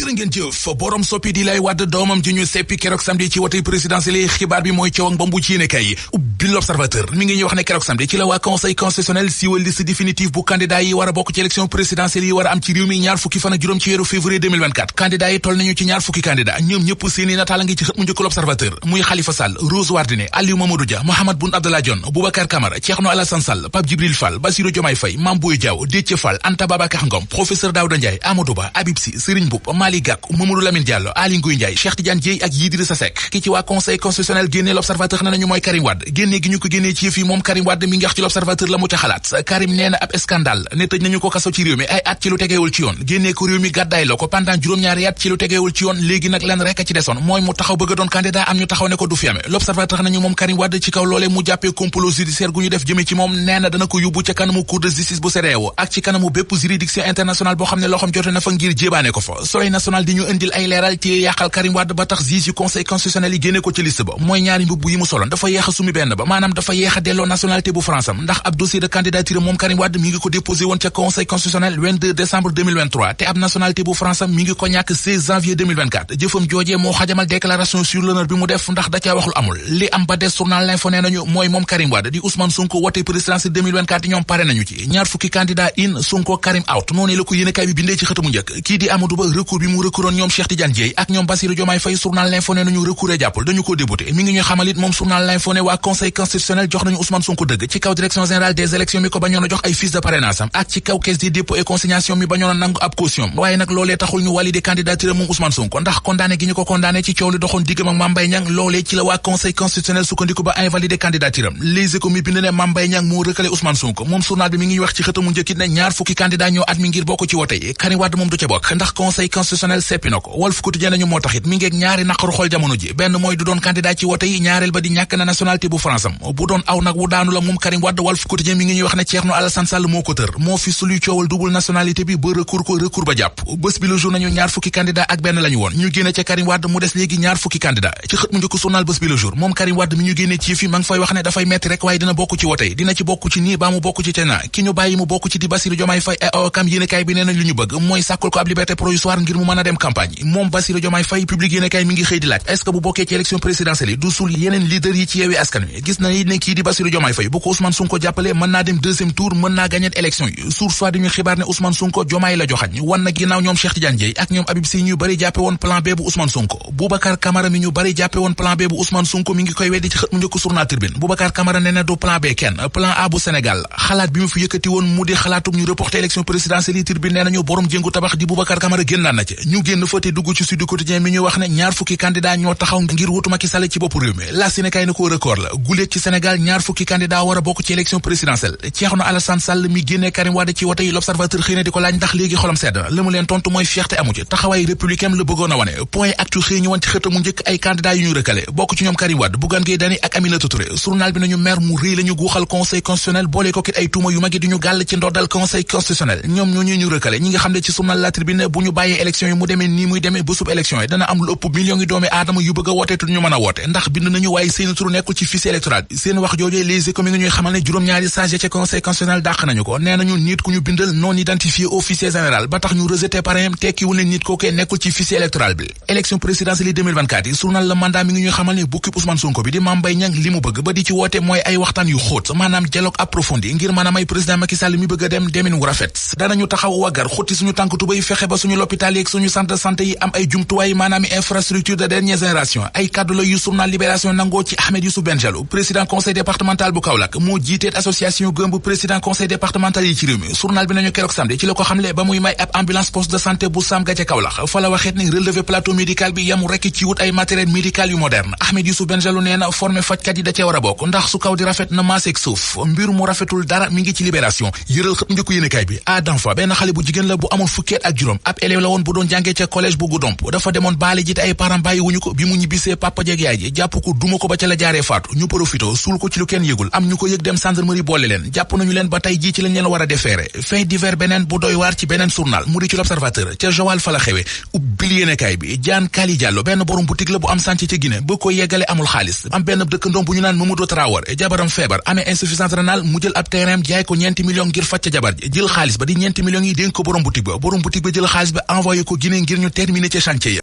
jërë ngeen jëf borom soppi di lay Wade doomam ji ñu seppi keroog samedi ci wote présidentiel xibaar bi mooy coow ak mbombu ci yéenekaay yi ubbi l'Observateur mi ngi ñuy wax ne keroog samedi ci la waa conseil constitutionnel siiwal liste définitive bu candidat yi war a bokk ci élection présidentielle yi war a am ci réew mi ñaar fukki fan ak juróom ci weeru février 2024 candidat yi toll nañu ci ñaar fukki candidat ñoom ñëpp seeni nataal ngi ci xët mu njëkk l'Observateur muy Khalifa Sall, Rose Wardini, Aliou Mamadou Dia, Mahammed Boun Abdallah Dionne, Boubacar Camara, Thierno Alassane Sall, Pape Djibril Fall, Bassirou Diomaye Faye, Mame Boye Diao, Déthié Fall, Anta Babacar Ngom, professeur Daouda Ndiaye, Amadou Ba, Habib Sy, Serigne Mboup, Malick Gakou, Mamadou Lamine Diallo, Aly Ngouille Ndiaye, Cheikh Tidiane Dièye ak Idrissa Seck. Ki ci waa conseil constitutionnel génne l'Observateur ne nañu mooy Karim Wade génne gi ñu ko génnee ci yëf yi moom Karim Wade mi ngi wax ci l'Observateur la mu ca xalaat. Karim nee na ab scandale ne tëj nañu ko kaso ci réew mi ay at ci lu tegeewul ci yoon génnee ko réew mi gàddaay la ko pendant juróom-ñaari at ci lu tegeewul ci yoon léegi nag lan rek a ci desoon mooy mu taxaw bëgg a doon candidat am ñu taxaw ne ko du fi amee. l'Observateur nañu moom Karim Wade ci kaw loolee mu jàppee complot judiciaire gu ñu def jëmee ci moom nee na dana ko yóbbu ca kanamu cour de justice bu CEDEAO ak ci kanamu bépp juridiction internationale boo xam ne loxoom jote na fa ngir jébaane ko fa. Soleil national di ñu indil ay leeral ci yàqal Karim Wade ba tax juge yu conseil constitutionnel yi génne ko ci liste ba mooy ñaari mbubb yi mu soloon dafa yeex a sumi benn ba maanaam dafa yeex a delloo nationalité bu France am ndax ab dossier de candidature moom Karim Wade mi ngi ko déposé woon ca conseil constitutionnel 22 décembre 2023 te ab nationalité bu France am mi ngi ko ñàkk 16 janvier 2024 jëfam joojee moo xajamal déclaration sur l'honneur bi mu def ndax da caa waxul amul li am ba des journal L'Info nee nañu mooy moom Karim Wade di Ousmane Sonko wote présidentielle 2024 ñoom pare nañu ci ñaar fukki candidat in Sonko Karim out noonu la ko yéenekaay bi bindee ci xëtamu njëkk kii di Amadou Ba recours bi mu recouroon ñoom Cheikh Tidiane Dièye ak ñoom Bassirou Diomaye Faye journal L'Info nee nañu recours jàppul dañu ko débouté mi ngi ñuy xamalit moom journal L'Info ne waa conseil constitutionnel jox nañu Ousmane Sonko dëgg ci kaw direction générale des élections mi ko bañoon a jox ay fiches de parrainage am ak ci kaw caisse des dépôts et consignation mi bañoon a nangu ab caution waaye nag loolee taxul ñu valider candidature moom Ousmane Sonko ndax condamné gi ñu ko condamné ci coow li doxoon diggam ak Mame Mbaye Niang loolee ci la waa conseil constitutionnel sukkandiku ba invalider candidature am Les Échos mi bind ne Mame Mbaye Niang moo recalé Ousmane Sonko moom journal bi mi ngi wax ci xëtamu njëkkit ne ñaar fukki candidat ñoo admis ngir bokk ci wote yi Karim Wade moom du ca bokk ndax conseil constitutionnel seppi na ko Walf Quotidien nañu moo taxit mi ngi ak ñaari naqaru xool jamono ji benn mooy du doon candidat ci wote yi ñaareel ba di ñàkk na nationalité bu France am bu doon aw nag wu daanu la moom Karim Wade Walf Quotidien mi ngi ñuy wax ne Thierno Alassane Sall moo ko tër moo fi suluy coowal double nationalité bi ba recours ba jàpp bés bi le jour nañu ñaar fukki candidat ak benn lañu woon ñu génne ca Karim Wade mu des léegi ñaar fukki candidat ci xët mu njëkk journal bés bi le jour moom Karim Wade mi ñu génne ci fi ma ngi fay wax ne dafay metti rek waaye dina bokk ci wote yi dina ci bokk ci nii baa mu bokk ci tena ki ñu bàyyi mu bokk ci di Bassirou Diomaye Faye awakam yéenekaay bi nee nañ li ñu bëgg mooy sàkkul ko ab liberté provisoire ngir mu mën a dem campagne moom Bassirou Diomaye Faye public yéenekaay mi ngi xëy di laaj est-ce que bu bokkee ci élection présidentielle yi du sul yeneen leader yi ci Yewwi Askan Wi gis na ne kii di Bassirou Diomaye Faye bu ko Ousmane Sonko jàppale mën naa dem deuxième tour mën naa gagner élection yi source soit dañu xibaar ne Ousmane Sonko Diomaye la joxañ wan na ginnaaw ñoom Cheikh Tidiane Dièye ak ñoom Habib Sy ñu bari jàppe woon plan B bu Ousmane Sonko Boubacar Camara mi ñu bari jàppe woon plan B bu Ousmane Sonko mi ngi koy weddi ci xët mu njëkk journal Tribune Boubacar Camara nee na du plan B kenn plan A bu Sénégal xalaat bi mu fi yëkkati woon mu di xalaatum ñu reporter élection présidentielle yi Tribune nee nañu borom jéngu tabax di Boubacar Camara génnaan na ci ñu génn fa te dugg ci Sud Quotidien mi ñu wax ne ñaar fukki candidat ñoo taxaw ngir wutu Macky Sall ci bopp réew mi la Sénégal na ko record la guléet ci Sénégal ñaar fukki candidat war a bokk ci élection présidentielle Thierno Alassane Sall mi génnee Karim Wade ci wote yi l'Observateur xëy na di ko laaj ndax léegi xolam sedd na la mu leen tontu mooy fierté amu ci taxawaay républicain la bëggoon a wane point actu xëy ñu wan ci xëtamu njëkk ay candidat yu ñu rëkkale bokk ci ñoom Karim Wade Bougane Gueye Dany ak Aminata Touré journal bi nañu mer mu rëy la ñu guuxal conseil constitutionnel boole ko kit ay tuuma yu magi di ñu gàll ci ndoddal conseil constitutionnel ñoom ñooñu ñu rëkkale ñi nga xam ne ci journal La Tribune bu ñu bàyyee élection yi mu demee nii muy demee bésub élection yi dana am lu ëpp millions yi doomi aadama yu bëgg a woote te ñu mën a woote ndax bind nañu waaye seen tur nekkul ci fichier électoral bi seen wax joojee Les Échos mi ngi ñuy xamal ne juróom-ñaari sage ca conseil constitutionnel dàq nañu ko nee nañu nit ku ñu bindal non identifié au fichier général ba tax ñu rejeté parrain tekkiwul ne nit kookee nekkul ci fichier électoral bi élection présidentielle yi 2024 yi journal Le Mandat mi ngi ñuy xamal ne bukkib Ousmane Sonko bi di Mame Mbaye Niang li mu bëgg ba di ci woote mooy ay waxtaan yu xóot maanaam dialogue approfondi ngir mën a may président Macky Sall mi bëgg a dem demin wu rafet danañu taxaw waggar xutti suñu tànk tubay fexe ba suñu l'hôpital yi ak suñu centre de santé yi am ay jumtuwaay maanaam infrastructure de dernière génération ay kàddu la yu journal Libération nangoo ci Ahmed Youssouf Benjalou président conseil départemental bu Kaolack moo jiiteet association gëmb président conseil départemental yi ci réew mi journal bi nañu keroog samedi ci la ko xamle ba muy may ab ambulance poste de santé bu Sam ga ca Kaolack fa la waxeet ni relevé plateau médical bi yamu rekk ci wut ay matériel médical yu moderne Ahmed Youssouf Benjalou nee na formé fajkat yi da cee war a bokk ndax su kaw di rafet na maaseeg suuf mbir mu rafetul dara mi ngi ci Libération yëral xët njëkku yéenekaay bi Adam Fa benn xale bu jigéen la bu amoon fukkeet ak juróom ab élève la woon bu doon jàngee ca collège bu Goudomp dafa demoon baale ji te ay parents bàyyi wuñu ko bi mu ñibbisee papa jeeg yaay ji jàpp ko duma ko ba ca la jaaree faatu ñu profito suul ko ci lu kenn yëgul am ñu ko yëg dem gendarmerie boole leen jàpp nañu leen ba tey jii ci lañ leen war a defeere fait divers beneen bu doy waar ci beneen journal mu di ci l'Observateur ca Joal fa la xewe ubbil yéenekaay bi Diane Kali Diallo benn borom boutique la bu am sànc ca Guinée ba ko yeggale amul xaalis am benn dëkkandoom bu ñu naan Mamadou Traoré jabaram feebar amee insuffisance rénale mu jël ab terrain jaay ko ñeenti millions ngir faj ca jabar ji jël xaalis ba di ñeenti millions yi dénk ko borom boutique ba jël xaalis ba envoyé ko ko Guinée ngir ñu terminer ca chantier ya